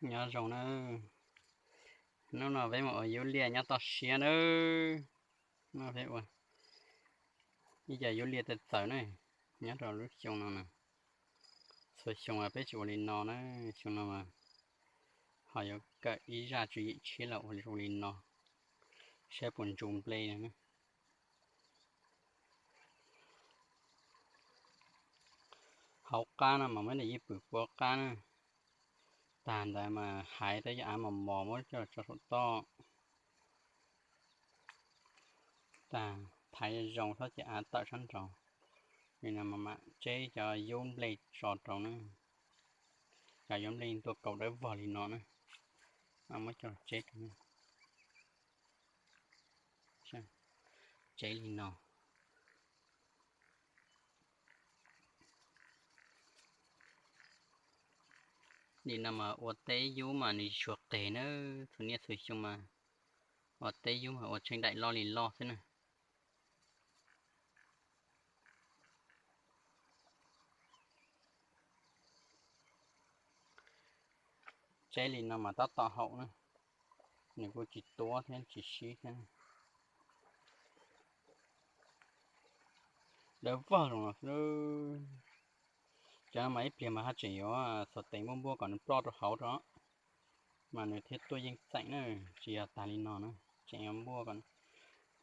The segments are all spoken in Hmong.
Nyob zoo nawb. Hnub no peb mus ua yub liaj nyob toj siab nawb. No peb ua ib co yub liaj txawv txawv na, nyob rau lub xyoo no na. Txhua xyoo peb tsis ua li no na, xyoo no ho yuav kawm ib zaj tswv yim tshiab los ua zoo li no, saib puas ntsu nplej na. Hauv qab no mas muaj ib daim yij pwm pua qab na, tag ntawd mas hais tej av mos mos muab coj tso saum toj, tag thaiv zoo txhob cia av tawm sab nraud, li no mas mam tseb cov yub nplej tso rau na. Cov yub nplej tuaj kaus dawb vog li no na, muab coj tseb rau, tseb li no. Li no mas ua teb yub mas nws tsis tshua qes na, txhua niaj txhua xyoo mas ua teb yub mas ua tsheej daim loj li loj xwb na. Tseb li no mas tab tom haum na, nws kuj tsis tuab thiab tsis sib thiab. Dawb vog zoo no xwb. Cov no mas ib pliag mas haj tseem yuav xuas tes npuaj npuaj kom nws ploj rau hauv rau, mas nws thiaj tuaj yeej txeem na. Tsis yog tag li no na, tseem yuav npuaj kom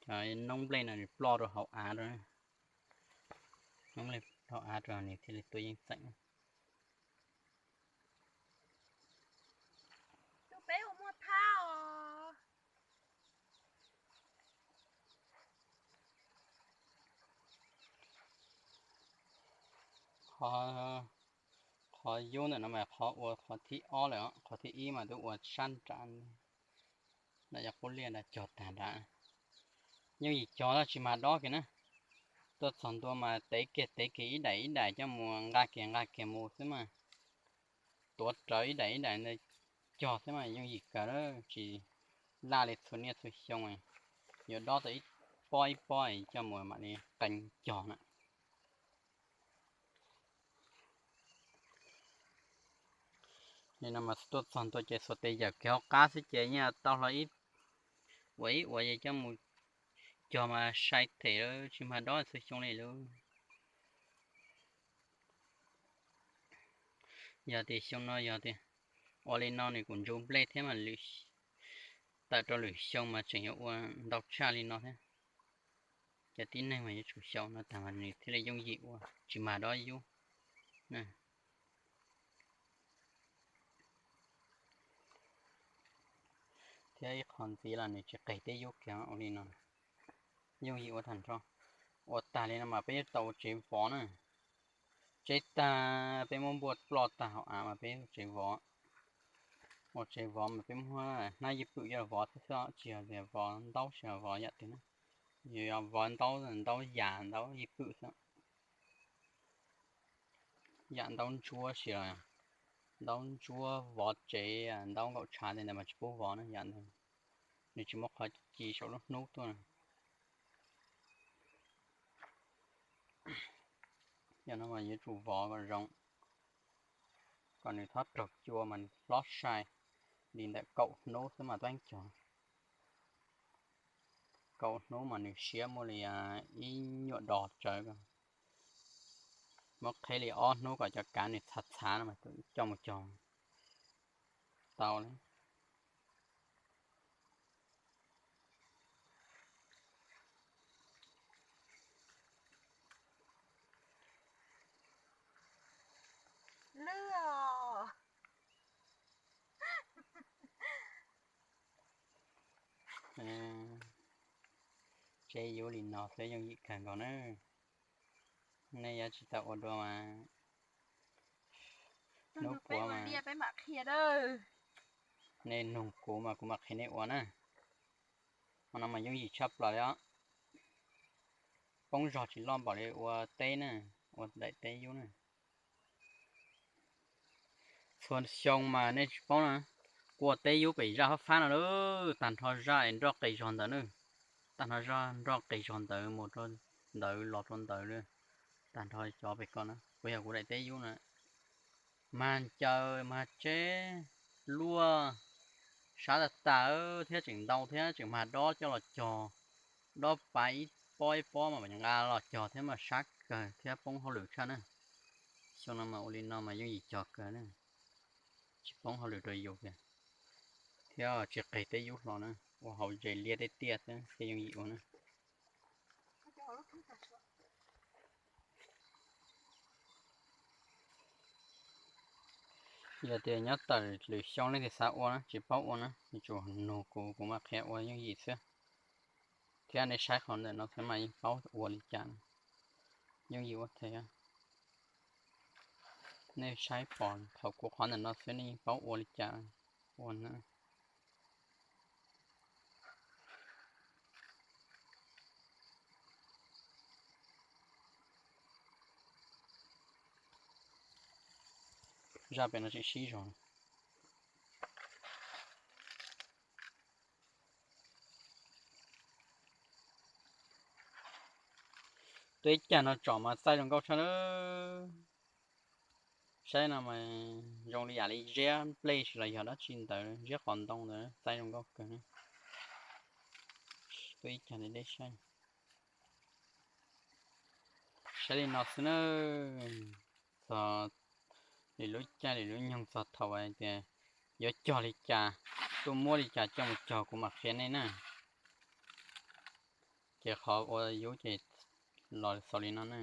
cov noob nplej no nws ploj rau hauv av rau, noob nplej hauv av rau nws thiaj li tuaj yeej txeem. Tus peb ua muaj thab os. Qhov, qhov yub ntawm no mas qhov ua qhov thib ob lawm, qhov thib ib mas twb ua sab nram no, yog qub liaj nrad cog tag nrad. Yooj yim cog tsis mag dob kiag na. Tuaj txog ntua mas tev kiag tev kiag ib daim ib daim coj mus nqa kiag nqa kiag mus xwb mas, tuav rawv ib daim ib daim ntawd cog xwb mas yooj yim kawg, tsis laj li txhua niaj txhua xyoo. Yuav dob tau ib pob ib pob coj mus mam li qee cog na. Li no mas tuaj txog ntua ces xuas tes yawm kiag hauv qab xwb ces yeej tau hlo ib, ua ib ua coj mus cog mas sai them lawm, tsis mag dob txhua xyoo li lawm. Yog tias xyoo no yog tias ua li no nws kuj ntsu nplej thiab mas tawm rau lwm xyoo mas tseem yuav ua ntau tshaj li no thiab. Cov tib neeg mas yuav tsum xyaum no tag mas nws thiaj li yooj yim ua tsis mag dob yub. Thiab ib qho ntxiv los nws tsis qes teb yub kiag ua li no, yooj yim ua tag nrho. Ua tag li no mas peb yuav tau ua tsev vov na. Tseb tag peb muab npuaj ploj tag hauv av mas peb ua tsev vov. Ua tsev vov mas peb muab hnab yij pwm coj vov thiab xwb, tsis yog tias vov ntaub tsis yog vov yam twg na. Yog vov ntaub, ntaub yas ntaub yij pwm xwb. Yam ntaub ntsuab si los, ntaub ntsuab vov tsev, ntaub nkaum tshav tej ntawd mas tsis pub vov na, yam ntawd nws tsis muaj qhov ci saum lub hnub tuaj. Yog no mas yuav tsum vov kom zoo, kom nws txhob raug cua mas nws hlob sai. Li ntawm kaum hnub xwb mas tuaj cog. Kaum hnub mas nws siab muaj li ib nyuam dos tsawv. Muab qheb li ob hnub kom cov kav nws txhav txhav no mas coj mus cog tau li. Tseb yub li no xwb yooj yim kawg nkaus na. Nej yuav tsis tau ua dua mas hnub puav mas, nej nug kuv mas kuv mam qhia nej ua na. Qhov no mas yooj yim tshaj plaws li os. Poob zog tsis loj npaum li ua teb na, ua daim teb yub na. Txhua xyoo mas nej tsis paub na, kuv ua teb yub pem zaj fab fab no lawm, tag nrho zaj es nroj qis zog ntawd na. Tag nrho zaj nroj qis zog ntawd mus rau ntawd los rau ntawd, tag nrho cov pem ko na, kuv yog kuv daim teb yub na. Mag ncaws mag tseb, Luaj sab tas tas thiab tseem ntau thiab tseem mag dob coj los cog, dob pav ib pob ib pob mas nqa los cog thiab mas sab kawg thiab poob hauj lwm tshaj na. Xyoo no mas ua li no mas yooj yim cog kawg na, tsis poob hauj lwm rau yus kiag thiab tsis qis tej yub hlo na, ua hauv ze liab tej tiaj xwb thiaj yooj yim ua na. Yog tias nyob tawm lwm xyoo leej twg xav ua na tsis paub ua na yuav tsum nug kuv, kuv mam qhia ua yooj yim xwb. Thiab nej saib qhov ntawm no xwb mas yeej paub ua li cas, yooj yim ua thiab. Nej saib pom thaum kuv qhov ntawm no xwb nej yeej paub ua li cas ua na. Zaj pem no tseem sib zog. Tuaj ib cag no tsom mas txaij zoo nkauj tshaj lawm. Saib no mas zoo li yam li ziab nplej los yog dab tsi ntawd, ziab qos ntoo ntawd txaij zoo nkauj kawg. Tuaj ib cag deb deb saib. Saib li no xwb na. Txog lwm lub caij lwm lub nyoog txog thaum hais tias yuav cog li cas, tuaj muab li cas coj mus cog kuv mam qhia nej na. Ces qhov ua yub ces los xaus li no na.